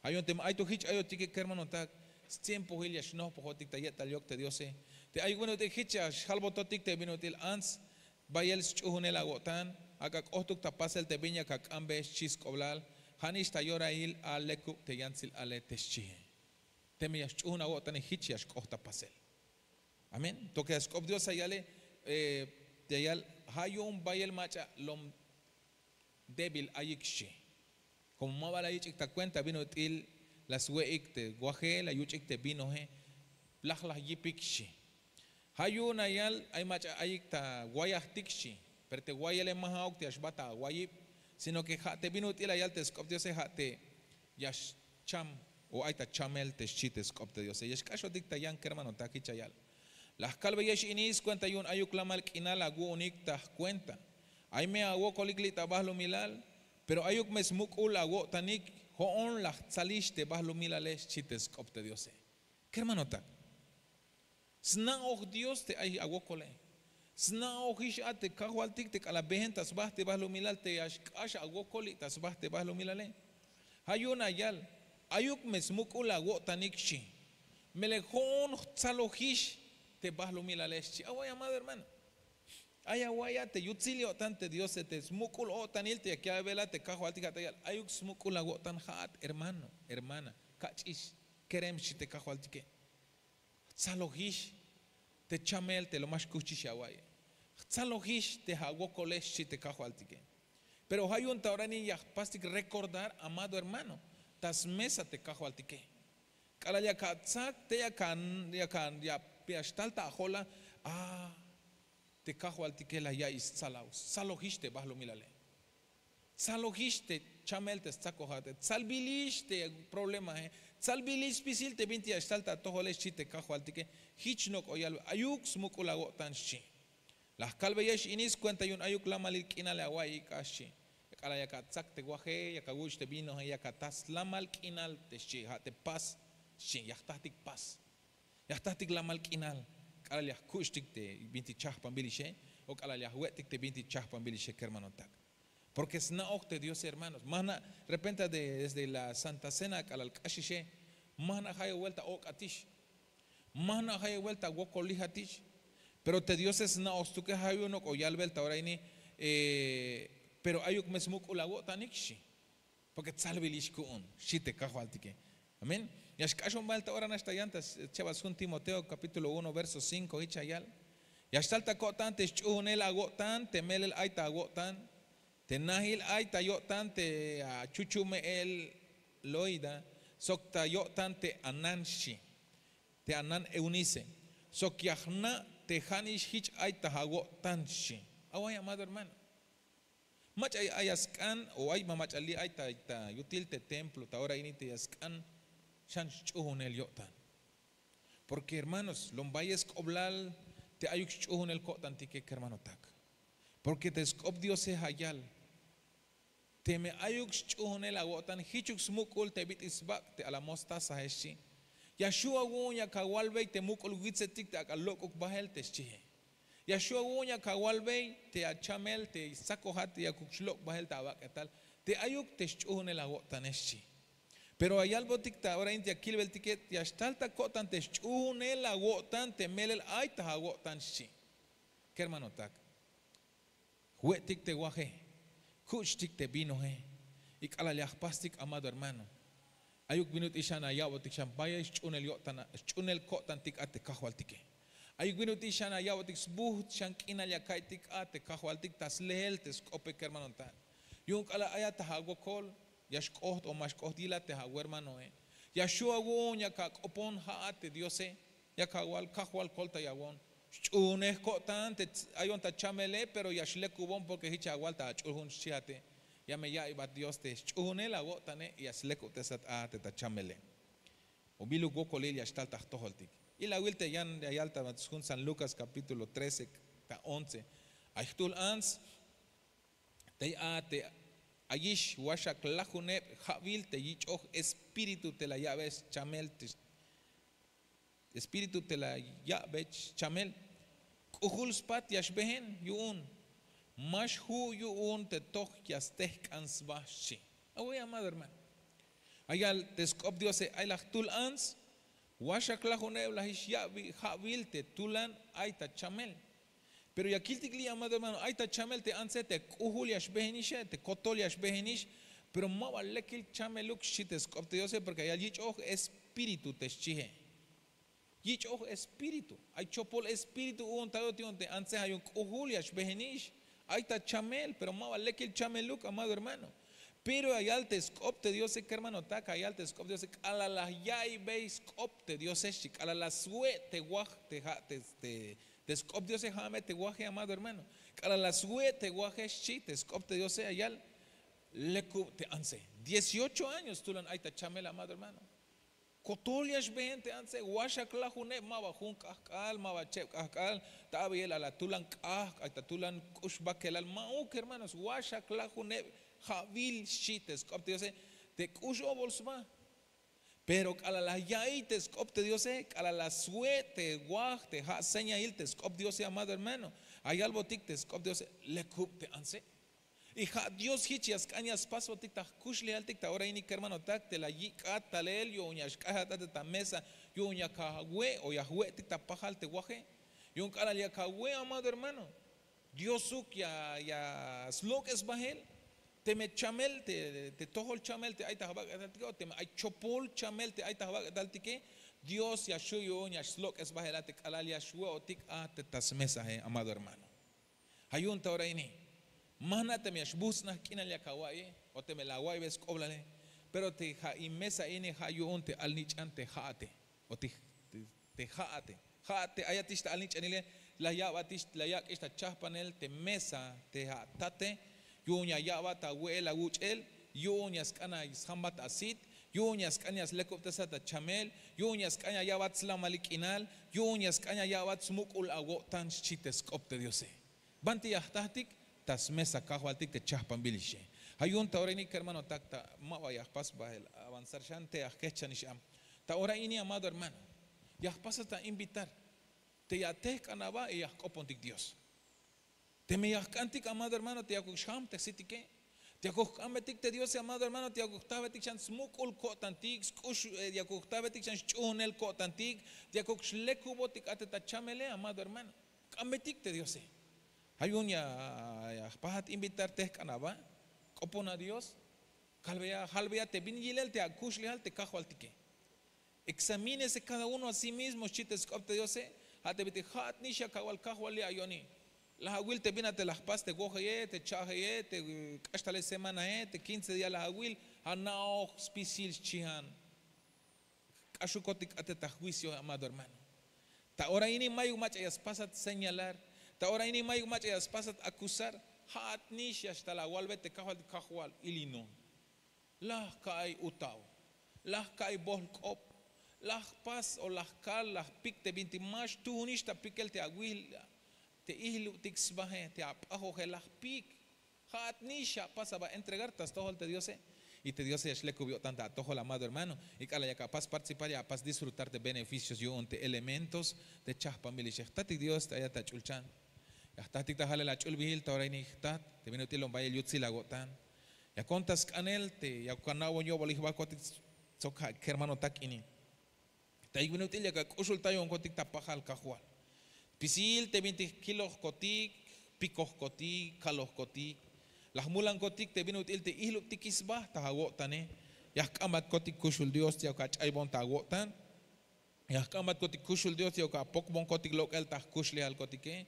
Ja' yu'un teme ay to jich ayotike kermanotak, stiempohil ya xnojpojotik ta ye'tal yok te diose. Te ayuk bin ut'il jich ya xjalbototik te bin ut'il ants bayel sch'uhunel awo'tan. Ak'a k'ohtuk ta pasel te bin yak ak'ambe xchi sk'oblal. Ja' nix ta yorahil a lekub te yantsil ale te xchihe. Teme ya xch'uhun awo'tane jich ya xk'oht ta pasel. Amén. Toke ya sk'op dios ya yale, ya yal ja' yu'un bayel mach'a lom débil ayik xchi. Komo ma ba la yich'ik ta kuenta bin ut'il la swe'ik te waje, la yuch'ik te vinoje, laj laj yipik xchi. Ha yu'un la yal ay mach'a ayik ta wayajtik xchi. Pero te wayele ma ha'uk te ya xbat ta awayib, sino ke ha te bin ut'il la yal te sk'op diose ha te ya xcham o ay ta chamel te xchi te sk'op te diose ya xk'axotik ta yan kermanotak hich la yal. La jkalbeyex ini skuenta yu'un ayuk lamal k'inal awu'unik ta jkuenta. Ay me awokolik li' ta bahlumilal, pero ayuk me smuk'ul awo'tanik. Ho'on la jtsalix te bahlumilale xchi te sk'op te diose. Kermanotak, sna'oj dios te ay awokole. Sna'ojix a te kajwaltik te k'alal behen ta sba te bahlumilal te ya xk'ax awokol li' ta sba te bahlumilale. Ha yu'un la yal, ayuk me smuk'ul awo'tanik xchi. Melel ho'on jtsalojix te bahlumilale xchi. Awa'iy amado hermano, ay awa'iya te yutsil yo'tan te diose te smuk'ul o'tanil te yak ya'bela te kajwaltik ha ta yal ayuk smuk'ul awo'tan ha'at hermano, hermana, kach'ix, kerem xchi te kajwaltike. Jtsalojix te chamel te lo ma xkuxchix ya awa'iye. Jtsalojix te awokole xchi te kajwaltike. Pero ha yu'un ta ora ini ya jpastik rekordar amado hermano, ta smesa te kajwaltike. K'alal yak atsak te yak ya xtal ta ajo'la, a te kajwaltike la ya'iy stsalaw. Stsalojix te bahlumilale. Tsalojix te chamel te stsakojate, tsalbilix te problemae, tsalbilix spisil te bintik ya xtal ta atojole xchi te kajwaltike. Hich nok'o yalbe ayuk smuk'ul awo'tan xchi. La jkalbeyex ini skuenta yu'un ayuk lamalil k'inal awa'iyik a xchi. K'alal yak atsak te waje, yak awuch' te vinoe, yak ata slamal k'inal te xchi ha te pas xchi. Ya jtajtik pas, ya jtajtik lamal k'inal k'alal ya jkuch'tik te bintik chahpanbilixe, o k'alal ya jwe'tik te bintik chahpanbilixe kermanotak. Porke sna'oj te diose hermanos, ma jna' repenta desde la santa cena k'alal k'axixe, ma jna' jayeb buelta ok'atix, ma jna' jayeb buelta wokol lijatix. Pero te diose sna'oj stukel ha yu'un nok'o yalbel ta ora ini. Pero ayuk me smuk'ul awo'tanik xchi, porke tsalbilix ku'un xchi te kajwaltike. Amén. Ya xk'axon bahel ta ora nax ta yan ta schebas jun timoteo kapítulo uno verso cinko hich ya yal. Ya xtal ta ko'tan te sch'uhunel awo'tan te melel ay ta awo'tan, te nahil ay ta yo'tan te achuchume'el loida, sok ta yo'tan te anan xchi, te anan eunice, sok ya jna' te ha nix hich ay ta awo'tan xchi. Awa'iy amado hermano, mach'a ay ya sk'an o ay ma mach'a li' ay ta yutil te templo ta ora ini te ya sk'an xan sch'uhunel yo'tan. Porke hermanos, lom bayel sk'oblal te ayuk sch'uhunel ko'tantike kermanotak. Porke te sk'op diose ha yal, teme ayuk sch'uhunel awo'tan hichuk smuk'ul te bit'il sbak' te ala mostazae xchi, ya xhu' awu'un yak awalbey te muk'ul witsetik te ak'a lok'uk bahel te xchihe. Ya xhu' awu'un yak awalbey te achamel te stsakojat te yakuk xlok' bahel ta abak'etal, te ayuk te sch'uhunel awo'tane xchi. Pero ya yalbotik ta ora ini te ya kilbeltike, ya xtal ta ko'tan te sch'uhunel awo'tan te melel ay ta awo'tan xchi. Kermanotak, jwe'tik te waje, kuch'tik te vinoe. Y k'alal ya jpastik amado hermano, ayuk bin ut'il xan aya'botik xan bayel sch'uhunel yo'tan, sch'uhunel ko'tantik a te kajwaltike. Ayuk bin ut'il xan aya'botik sbuht xan k'inal ya ka'iytik a te kajwaltik ta slehel te sk'ope kermanotak. Yu'un k'alal ayat ta awokol, ya xk'oht o ma xk'oht yilat te awermanoe, ya xhu' awu'un yak ak'opon ha'at te diose. Yak awal kajwal koltayawon, sch'uhunej ko'tan te ayon ta chamele, pero ya xlekubon porke hich awal ta ach'uhun xchihate. Ya me ya'iybat dios te sch'uhunel awo'tane, ya slekubtesat a te ta chamele. O biluk wokolil ya xtal ta jtojoltik. Ilawil te yan ya yal ta jun san lukas kapítulo trece, ta once. Ay jtuhl ants tey a te ayix waxak lajuneb, ja'wil te yich'oj espíritu te la ya'be schamel te espíritu te la ya'be schamel, k'ujul spat ya xbehen yu'un. Ma xhu' yu'un te toj ya stejk'an sba xchi. Awi' amado hermano, ayal te sk'op diose ay la jtuhl ants, waxak lajuneb la jix ya'bi ja'wil te tulan ay ta chamel. Pero ya kiltik li' amado hermano, ay ta chamel te antse te k'ujul ya xbehenixe, te kotol ya xbehenix. Pero ma ba lekil chameluk xchi te sk'op te diose porke ayal yich'oj espíritu te xchihe. Yich'oj espíritu, ay chopol espíritu u'untayot yu'un te antse ha yu'un k'ujul ya xbehenix. Ay ta chamel pero ma ba lekil chameluk amado hermano. Pero ya yal te sk'op te diose kermanotak, ya yal te sk'op diose k'alal la ya'iybey sk'op te diose xchi k'alal la swe' te waj te ha' te sk'op diose ha' me te waje amado hermano. K'alal la swe' te waje xchi te sk'op te diose ya yal, lekub te antze. Dieciocho años tulan ay ta chamel amado hermano. Kotol ya xbehen te antze, waxak lajuneb ma ba jun k'ahk'al ma ba cheb k'ahk'al. Ta abeyel a la tulan k'ahk' ay ta tulan k'ux bakelal ma'uk hermanos waxak lajuneb. Ja'wil xchi te sk'op te diose, te k'ux obol sba. Pero k'alal la ya'iy te sk'op te diose k'alal la swe' te waj te ha' señahil te sk'op diose amado hermano. Ay albotik te sk'op diose, lekub te antze. Y ha' dios hich ya sk'an ya spasbotik ta jkuxlejaltik ta ora ini kermanotak te la yik'at talel yu'un ya xk'ajat a te ta mesa, yu'un ya kawe' o ya jwe'tik ta pajal te waje. Yu'un k'alal ya kawe' amado hermano, diosuk ya slok'es bahel. Teme chamel te tojol chamel te ay ta jbak'etaltike o teme ay chopol chamel te ay ta jbak'etaltike, dios ya xhu' yu'un ya slok'es bahel a te k'alal ya xwe'otik a te ta smesae amado hermano. Ha yu'un ta ora ini, ma jna' teme ya xbuhtz'naj k'inal ya kawa'iye o teme la awa'iybey sk'oblale. Pero te ha' in mesa ini ha' yu'un te alnich'an te ha'ate o te ha'ate. Ha'ate ayatix ta alnich'anile, la ya'batix la yak'ix ta chahpanel te mesa te atate. Yu'un ya ya'bat awe'el awuch'el, yu'un ya sk'an ya sjambat asit, yu'un ya sk'an ya slekubtesat achamel, yu'un ya sk'an ya ya'bat slamalil k'inal, yu'un ya sk'an ya ya'bat smuk'ul awo'tan xchi te sk'op te diose. Banti ya jtahtik ta smesa kajwaltik te chahpanbilixe. Ha yu'un ta ora ini kermanotak ta ma ba ya jpas bahel avanzar xan te ya jkehchanix a ta ora ini amado hermano, ya jpasat a invitar te ya tehk'an aba y ya jk'opontik dios. Teme ya jk'antik amado hermano te yakuk xjam te jsitike, te yakuk jk'ambetik te diose amado hermano te yakuk jtahbetik xan smuk'ul ko'tantik sk'ux, yakuk jtahbetik xan sch'uhunel ko'tantik, te yakuk xlekubotik a te ta chamele amado hermano. K'ambetik te diose. Ha yu'un ya jpajat invitar tehk'an aba, k'opon a dios. Kalbeya halbeya te bin yilel te akuxlejal te kajwaltike. Examínese kada uno a sí mismo xchi te sk'op te diose. Ha te bit'il ha'at nix ya kawal kajwal li' ayo'oni. La awil te bin a te la jpas te wojeye te cha'jeye te k'axtalel semanae te kince día la awil. Ha na'oj spisil xchihan. K'axukotik a te ta juicio amado hermano. Ta ora ini mayuk mach'a ya spasat señalar. Ta ora ini mayuk mach'a ya spasat akusar. Ha'at nix ya xtal awalbe te kajwaltik kajwal ilinon. La jka'iy utaw, la jka'iy bohlk'op, la jpas o la jkal la jpik te bintik ma xtuhunix ta pikel te awihil te ihlubtik sbahe te ap'ajojel la jpik. Ja'at nix ya apas aba entregar ta stojol te diose. Y te diose ya xlekub yo'tan ta atojol amado hermano. Y k'alal yak apas participar ya apas disfrutar te beneficios yu'un te elementos te chahpanbil ixej tatik dios te ayat ta ch'ulchan. Ya jtahtik ta halel ach'ulbihil ta ora ini jtat te bin ut'il on bayel yutsil awo'tan. Yakon ta sk'anel te yakuk ana'bon yo'bol ijbahkotik sok ha' kermanotak ini. Ta yuk bin ut'il yak ak'uxultayohonkotik ta pajal kajwal. Spisil te bintik kilojkotik, pikojkotik, kalojkotik, la jmulankotik te bin ut'il te ihlubtikix sba ta awo'tane. Ya jk'ambatkotik kuxul dios te yakuk ach'aybon ta awo'tan. Ya jk'ambatkotik kuxul dios te yakuk apokbonkotik lok'el ta jkuxlejalkotike.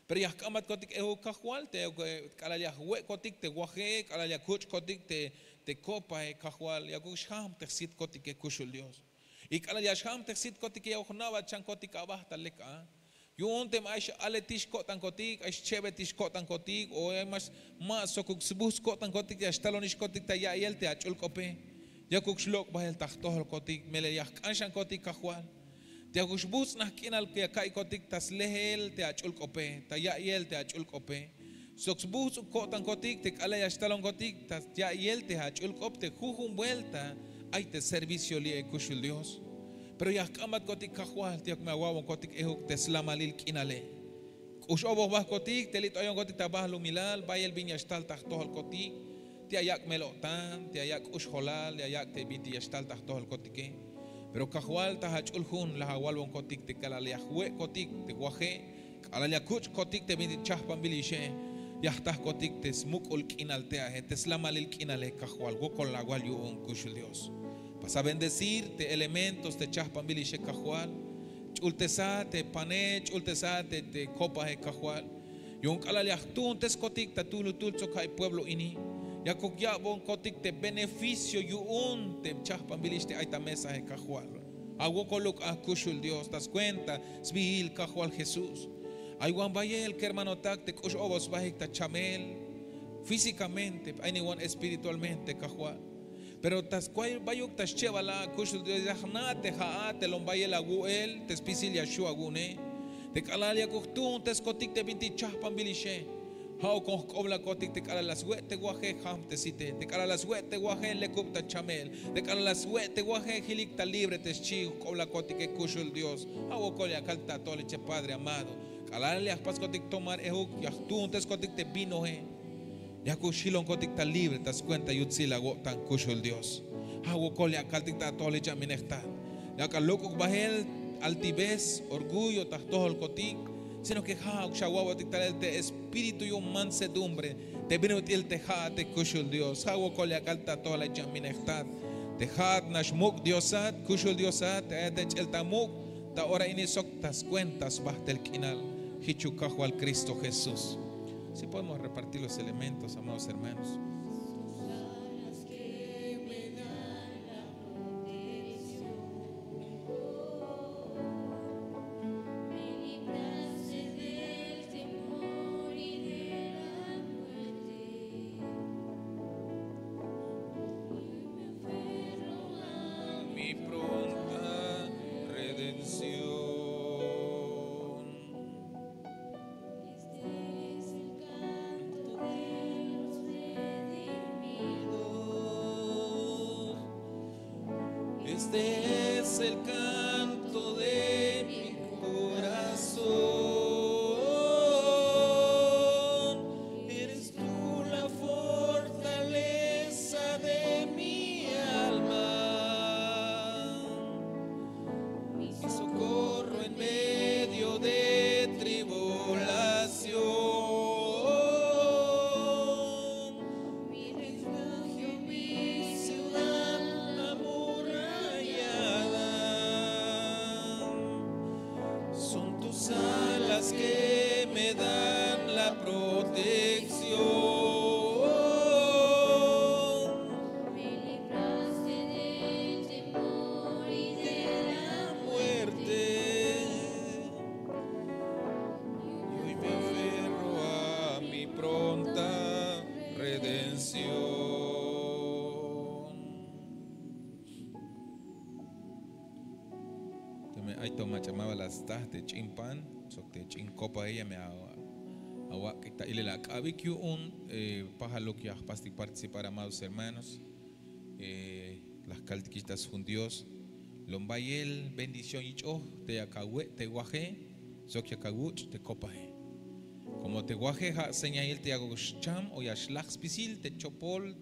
Pero ya jk'ambatkotik ehuk kajwal te k'alal ya jwe'kotik te waje k'alal ya kuch'kotik te kopae kajwal yakuk xjam te jsitkotike kuxul dios. Y k'alal ya xjam te jsitkotike ya jna'bat xankotik aba ta lek a. Yu'un teme ay x'aletix ko'tankotik ay xchebetix ko'tankotik o ay ma sokuk sbuhts' ko'tankotik ya xtalonixkotik ta ya'iyel te ach'ul k'ope. Yakuk xlok' bahel ta jtojolkotik melel ya jk'an xankotik kajwal. Te yakuk xbuhtz'naj k'inal ya ka'iykotik ta slehel te ach'ul k'ope ta ya'iyel te ach'ul k'ope. Sok sbuhtz'uk ko'tankotik te k'alal ya xtalonkotik ta ya'iyel te ach'ul k'op te jujun buelta ay te servicio li'e kuxul dios. Pero ya jk'ambatkotik kajwal te yakuk me awa'bonkotik ejuk te slamalil k'inale. K'ux oboj bahkotik te li' t'oyonkotik ta bahlumilal bayel bin ya xtal ta jtojolkotik. Te ya yak' mel-o'tan te ya yak' k'ux jolal ya yak' te bintik ya xtal ta jtojolkotike. Pero kajwal ta ach'ul jun la awalbonkotik te k'alal ya jwe'kotik te waje k'alal ya kuch'kotik te bintik chahpanbil ixe. Ya jtahkotik te smuk'ul k'inal te aje te slamalil k'inale kajwal wokol awal yu'un kuxul dios. Pas a bendecir te elementos te chahpanbil ixe kajwal. Ch'ultesa te pane ch'ultesa te kopaje kajwal. Yu'un k'alal ya jtuhunteskotik ta tuhlutul tzok ha'i pueblo ini. Yakuk ya'bonkotik te beneficio yu'un te chajpanbilix te ay ta mesae, Kajwal. Awokoluk a kuxul Dios ta skuenta sbiil Kajwal Jesús. Ay wan bayel kermanotak te k'ux obol sbajik ta chamel físikamente, ay niwan espiritualmente, Kajwal. Pero ta skuay bayuk ta xchebal a kuxul Dios, ya jna' te ja'at te lom bayel awu'el te spisil ya xju' awu'une. Te k'alal yakuk jtuunteskotik te bintik chajpanbilixe, ja'ukon jk'oblakotik te k'alal la swe' te waje jam te site, te k'alal la swe' te waje lekub ta chamel, te k'alal la swe' te waje jilik ta libre te xchi jk'oblakotike kuxul Dios. Ja' wokol ya kaltik ta atoliche, Padre amado. K'alal ya jpaskotik tomar ejuk ya jtuunteskotik te vinoe, yakuk xjilonkotik ta libre ta skuenta yutsil awo'tan kuxul Dios. Ja' wokol ya kaltik ta atolich aminejtat. Ya k'al lok'uk bajel altivez, orgullo ta jtojolkotik, sino que ja'uk xawa'botik talel te espíritu yu'un mansedumbre te bin ut'il te ja'ate kuxul Dios. Ja' wokol ya kaltik ta atolich aminejtat. Te ja'at nax muk' Diosat, kuxul Diosat, te ayat te ch'el ta muk' ta ora ini sok ta skuenta sbajtel k'inal. Jichuk Kajwal Cristo Jesús. Si podemos repartir los elementos, amados hermanos. Mi pronta redención. Este es el canto de los redimidos. Este es el canto de mi corazón. Eres tú la fortaleza de mi alma, mi socorro en medio de tribulación, mi refugio, mi ciudad amurallada. Son tus alas que me dan la protección. Me libraste del temor y de la muerte. Y hoy me aferro a mi pronta redención. Teme ay to mach'a maba la staj te ch'in pan sok te ch'in kopae, ya me awak'ik ta ilel ak'abik yu'un pajaluk ya jpastik participar, amados hermanos. La jkaltikix ta sjun Dios, lom bayel bendición yich'oj te yak awe' te waje sok yak awuch' te kopae. Komo te waje ja' señail te yakuk xcham o ya xlaj spisil te chopol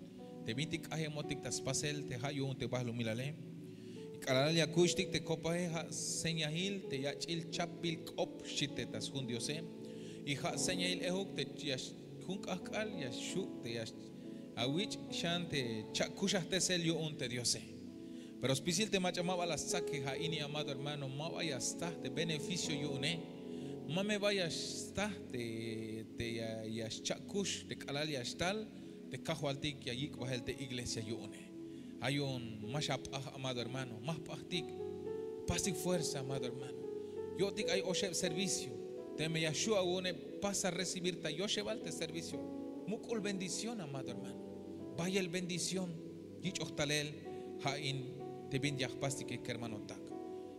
te bintik k'ajemotik ta spasel te ja' yu'un te balumilale. Y k'alal ya kuxtik te kopae ja' señail te yach'il chapbil k'op, xchi te ta sjun Diose. Y ja' señail ejuk te ya jun k'ajk'al ya xu' te ya awich' xan te cha'kuxajtesel yu'un te Diose. Pero spisil te mach'a maba la stsake ja' ini, amado hermano, maba ya staj te beneficio yu'une. Ma me ba ya staj te, te ya, ya xcha'kux te k'alal ya xtal te kajwaltik ya yik' bajel te iglesia yu'une. Ja' yu'un ma xap'aj, amado hermano, ma jp'ajtik. Pastik fuerza, amado hermano. Yo'tik ay oxeb servicio. Teme ya xu' awu'une, pasa recibir ta yoxebal te servicio. Muk'ul bendición, amado hermano. Bayel bendición yich'oj talel ja' in te bin ya jpastike kermanotak.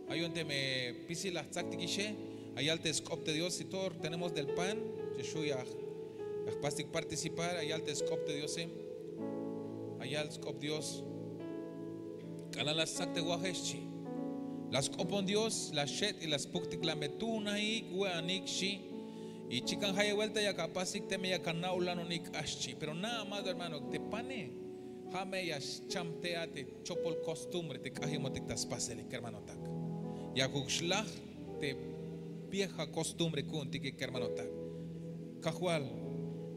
Ja' yu'un teme spisil la jtsaktike, ya yal te sk'op te Dios, si todos tenemos del pan, ya xu' ya, ya jpastik participar, ya yal te sk'op te Diose. Ya yal sk'op Dios. K'alal la stsak te waje, xchi. La sk'opon Dios, la xet' y la spuktik, la me tuunaik, we'anik, xchi. Y chikan jayeb buelta yak apasik teme yak ana'ulanonik k'ax, xchi. Pero na, amado hermano, te pane ja' me ya xcham te a te chopol costumbre te k'ajimotik ta spasele, kermanotak. Yakuk xlaj te vieja costumbre ku'untike, kermanotak. Kajwal,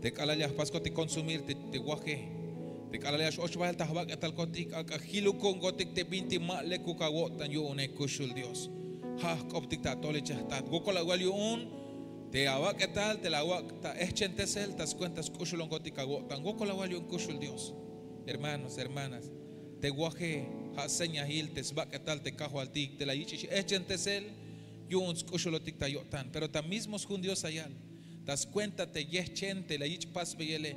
te k'alal ya jpaskotik consumir te, te waje, te k'alal ya x-och bajel ta jbak'etalkotik, ak'a jilukonkotik te bintik ma lekuk awo'tan yu'une, kuxul Dios. Ja' jk'optik ta atol ich jtat. Wokol awal yu'un Te awak'etal te la awak' ta ehchentesel ta skuenta sk'uxulonkotik awo'tan. Wokol awal yu'un kuxul Dios. Hermanos, hermanas, te waje ja' señahil te sbak'etal te Kajwaltik te la yich'ix ehchentesel yu'un sk'uxulotik ta yo'tan. Pero ta mismo sjun Dios ayal, ta skuenta te yehchen te la yich' pasbeyele,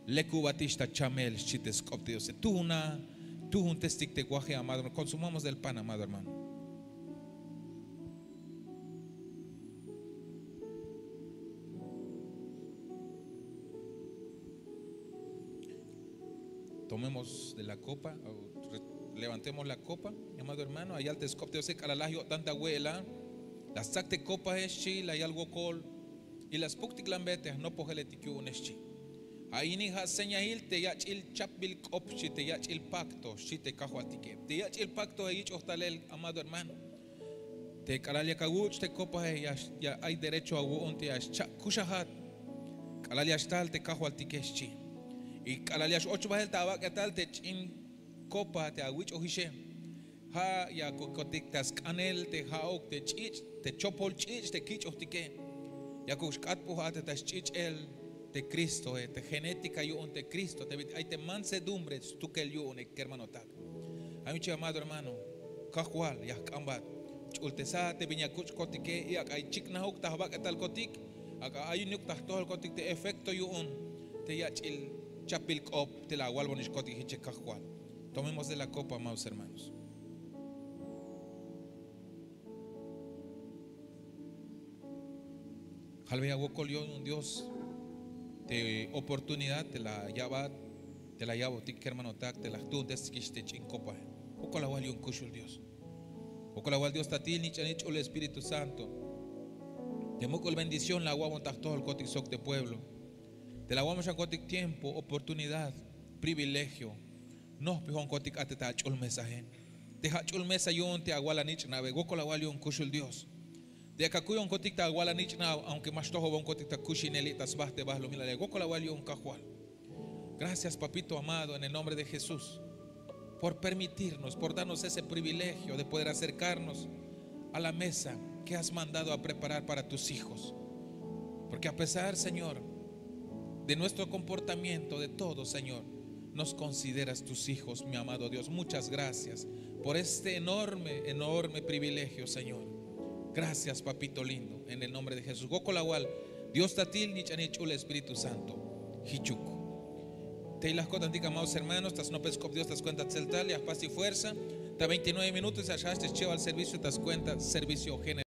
lekubatix ta chamel, xchi te sk'op te Diose. Tu'un a, tu'un testik te waje, amado hermano. Consumamos del pan, amado hermano. Tomemos de la copa, o re-, levantemos la copa, mi amado hermano. Ayal te sk'op te Diose, k'alal laj yo'tan ta awe'ela, la stsak te copae, xchi, la yal wokol, y la spuktiklanbe te jnopojeletik yu'une, xchi. Ja' ini ja' señahil te yach'il chapbil k'op, xchi, te yach'il pacto, xchi te Kajwaltike. Te yach'il pactoe yich'oj talel, amado hermano. Te k'alal yak awuch' te copae, ya, ya ay derecho awu'un te ya xcha'kuxajat. K'alal ya xtal te Kajwaltike, xchi. Y k'alal ya x-och bahel ta awak'etal te ch'in copa te awich'ojixe, ja' yakokotik ta sk'anel te ja'uk te ch'ich', te chopol ch'ich' te kich'ojtike. Yakuk xk'atp'oj a te ta sch'ich'el te Cristoe, te genética yu'un te Cristo, te bin ay te mansedumbre stukel yu'une, kermanotak. Ay mi chi, amado hermano, Kajwal, ya jk'ambat. Ch'ultesa te bin ya kuch'kotike, y ak'a ay chiknajuk ta jbak'etalkotik, ak'a ayunuk ta jtojolkotik te efecto yu'un te yach'il chapbil k'op te la awalbonixkotik jich, Kajwal. Tomemos de la copa, amados hermanos. Jalbeya wokol yu'un Dios te oportunidad te la ya'bat, te la ya'botik, kermanotak, te la jtuuntestikix te ch'in copae. Wokol awal yu'un kuxul Dios. Wokol awal Dios Tatil, Nich'anil, Ch'ul Espíritu Santo. Te muk'ul bendición la awa'bon ta jtojolkotik sok te pueblo. Te la awa'bon xankotik tiempo, oportunidad, privilegio. Nojpijonkotik a te ta ach'ul mesae. Te ja' ach'ul mesa yu'un te awal anich'nabe, wokol awal yu'un kuxul Dios. Te yak akuyonkotik ta awal anich'nab, aunque ma xtojobonkotik ta kuxineli, ta sba te balumilale, wokol awal yu'un Kajwal. Gracias, papito amado, en el nombre de Jesús, por permitirnos, por darnos ese privilegio de poder acercarnos a la mesa que has mandado a preparar para tus hijos. Porque a pesar, Señor, de nuestro comportamiento, de todo, Señor, nos consideras tus hijos, mi amado Dios. Muchas gracias por este enorme, enorme privilegio, Señor. Gracias, papito lindo, en el nombre de Jesús. Wokol awal Dios Tatil, Nich'anil, Ch'ul Espíritu Santo. Jichuk. Tey la jko'tantik, amados hermanos, ta snopel sk'op Dios ta skuenta tseltal, ya jpastik fuerza. Ta veintinueve minutos ya xjajch te schebal servicio ta skuenta servicio general.